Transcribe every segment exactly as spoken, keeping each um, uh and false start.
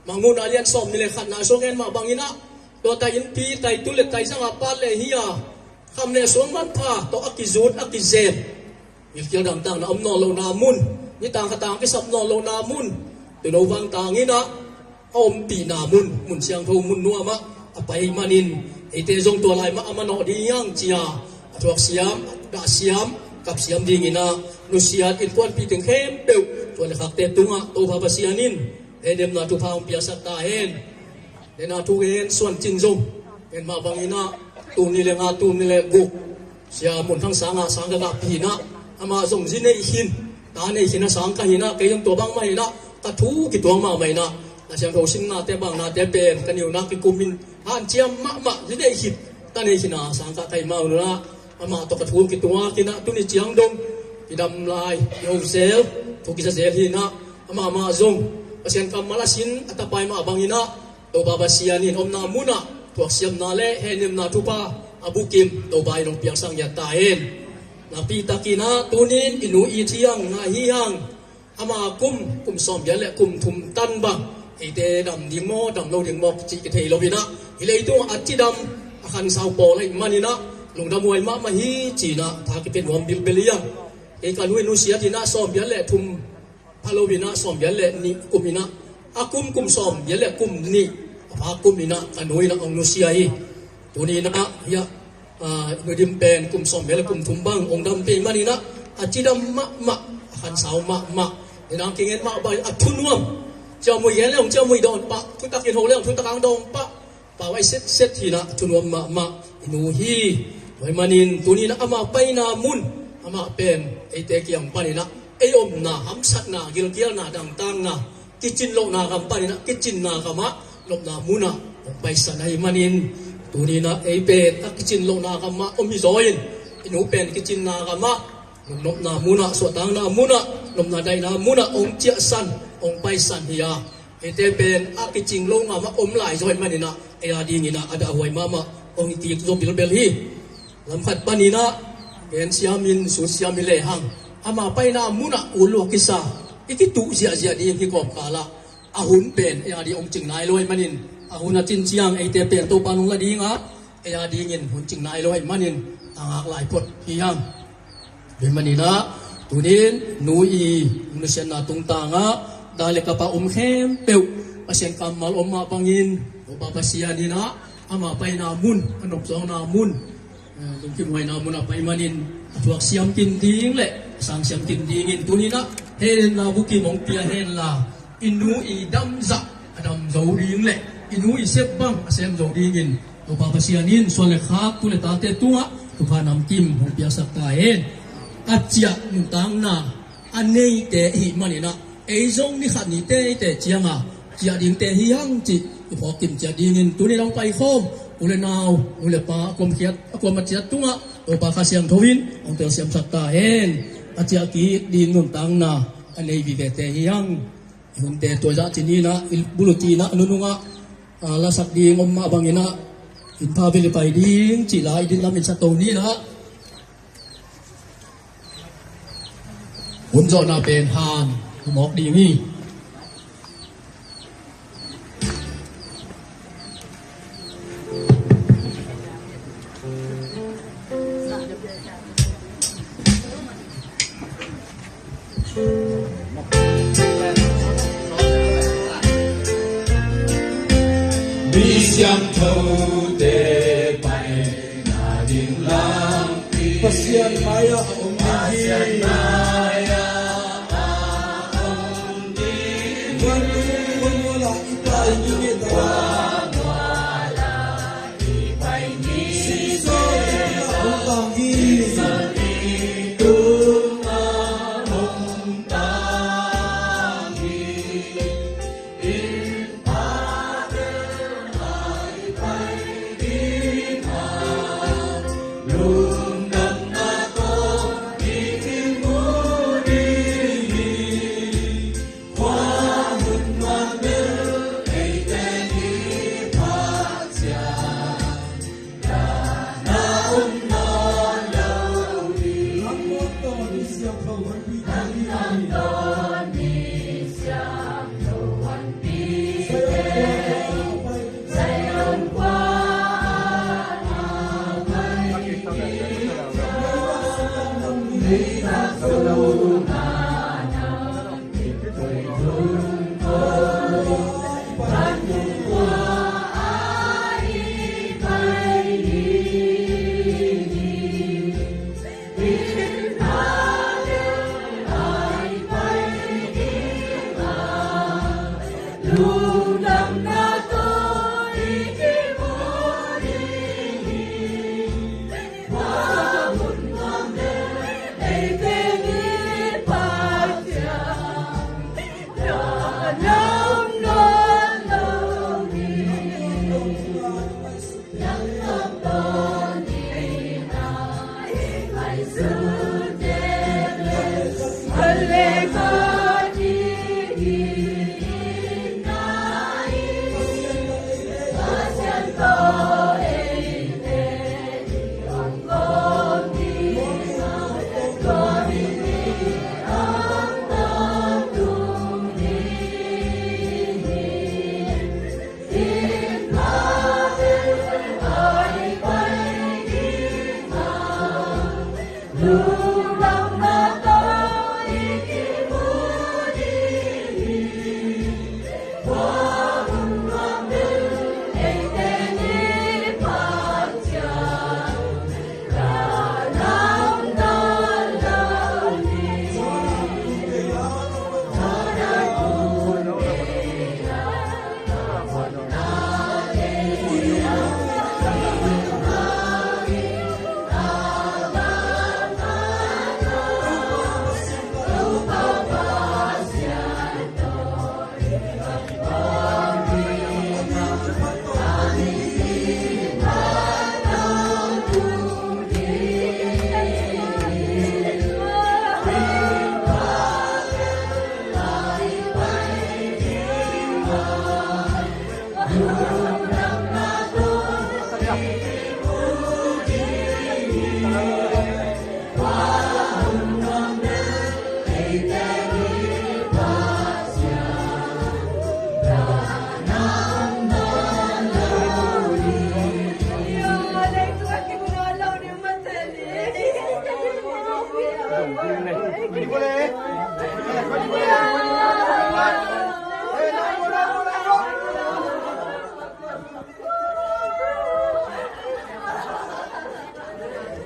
Mangmuhna lian sawm nih le khatna sung en mah bangin ah, tua tai innpi, tai tu le tai zanga pat le hi a, kham le suang manpha tawh a kizut a kizem, gilkial dangtakna om nawn lohna mun, nitang khatang kisap nawn lohna mun, tuuno vangtang in ah a ompihna mun, mun siangtho, mun nuam ah a pai manin, eite zong tua lai mah a manawh ding hiang ci a, a thuaksiam, a dahsiam, kapsiam dingin ah nusiat innkuanpih teng khempeuh tua le khakte tungah Topa Pasian in hehnemna thupha hong piasak ta hen. Nena thu gen suan cin zong, gen mah bangin ah, tul nih le nga, tul nih le guk, Sia Mun Thang Sang ah sang ka gahpih in ah, amah zong zi nei khin, ta nei khin a sang ka hi in ah, kei zong tua bang mah hi in ah, ka thu kituak mahmah in ah, Lai Siangtho simnate bangnate pen ka neu in ah kikum in, hanciam mahmah, zi nei khit ta nei khin a sang ka, ka hi mah un ah, amah tawh ka thu kituak in ah, tuni ciang dong kidam lai, i ho zel, thu kiza zel hi in ah, amah mah zong Pasian kammal a sin a tapai mah bangin ah, Topa Pasian in omna munah thuaksiamna le hehnemna thupha a bukim Topa in hong piaksak ngiat ta hen. Nakpi takin ah tunin i nu i thiang na hi hang, ama kum, kum sawmgiat le kum thum tan bang, eite dam ding maw, dam lo ding maw, cih kithei lo in ah, hih leitungah a cidam a khansau pawl ahih manin ah, lungdam huai mahmah hi ci in ah, tha kipia nuam bilbel hi hang. Kei ka nu in nusiat in ah, sawmgiat le thum pha lo in ah, sawmgiat le nih kum in ah, a kum, kum sawmgiat le kum nih a pha kum in ah, ka nu in ah hong nusia hi. Tuni in ah, hiah, ah, nu Dim pen kum sawmgiat le kum thum bang hong dam pih manin ah, a cidam mahmah, a khansau mahmah. Nidang kingen mah bang a thunuam. Ciamui gen le hong ciamui dawn pah, thutak in ho le hong thutak hong dawn pah, pau a i setset hi in ah, thunuam mahmah i nu hi. Tua ahih manin tuni in ah ama paina mun, amah pen eite kiang panin ah, ei omna, hamsatna, gilkialna, dangtakna, kicin lohna gam panin ah, kicinna gamah, nopna munah hong paisan ahih manin, tuni in ah ei pen a kicin lohna gamah om hi zaw in, i nu pen kicinna gamah, lungnopna munah, suahtakna munah, nopna daihna munah hong ciahsan, hong paisan hi a, eite pen a kicing lo gamah om lai zaw ahih manin ah, ei a dingin ah a dahhuai mahmah hong hi kik zaw bilbel hi. Lam khat panin ah gen siam in, sut siam hi lehang, ama paina munah ut lua kisa, i kituh ziahziah ding hi kawmkal ah, a hun pen ei a ding hong cing nai lo ahih manin, a hun a cin ciang eite pen Topa in hong la ding a, ei a dingin hun cing nai lo ahih manin, a ngak lai phot hi hang. Tua ahih manin ah tunin nu i nusiatna tungtang ah, da le kap a om khempeuh, Pasian kammal om mah bangin, Topa Pasian in ah ama paina mun, a nopzawngna mun, eh, lungkimhuaina mun a pai manin, a thuaksiam kin ding le a sangsiam kin dingin tuni in ah hehnemna bukim hong pia hen la, i nu i damzah a dam zo ding le i nu i sep bang a sem zo dingin, Topa Pasian in suan le khak, tu le tate tungah thupha namkim hong piaksak ta hen. A ciah nuntakna a neite ahih manin ah, ei zong ni khat ni teitei ciang a ciah dingte hi hang cih i phawk kim ciat dingin tuni in hong paikhawm u le nau, nu le pa, a kuamkhiat, a kuamah ciat tungah Topa Kha Siangtho in hong telsiamsak ta hen. A ciah kik ding nuntakna a nei vivete hi hang. I hunte tua zah ci ni in ah, i buluti in ah, a nunung ah, ah, lasak ding om mah bangin ah, innpha bil i pai ding cih la i din lam in sa to ni in ah, hun zawhna pen han hong mawk ding hi. Mi siangthote paina ding lampi. Pasian mai-ah a om ding hi. Pasian mai-ah a om ding hi. Vantung vanua lah i pai ding hi ta.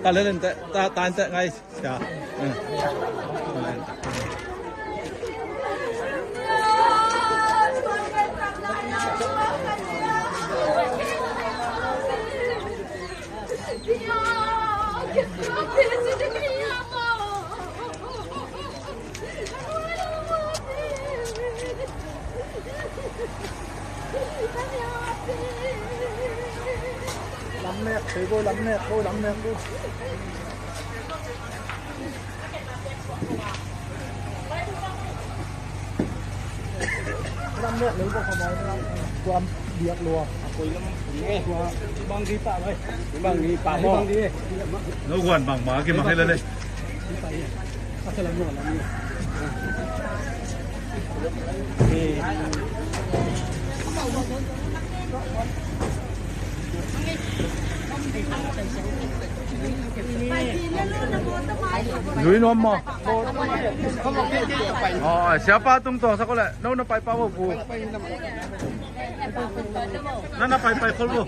Talent, ta-, ta-, talent, guys. Siya. Hmm. Lam nek, thei bo, lam nek bo, lam nek bo. Lam nek lo bo, khamai lam. Tuam biak lua. Koi lam. Tua bang di pa lai. Bang di pa mo. Bang di. Lo guan bang ma ki ma khe la le. Zui nuam maw? Aw, siapa tungtawn sak uh leh no na paipa uh pu. Na na paipai khol uh.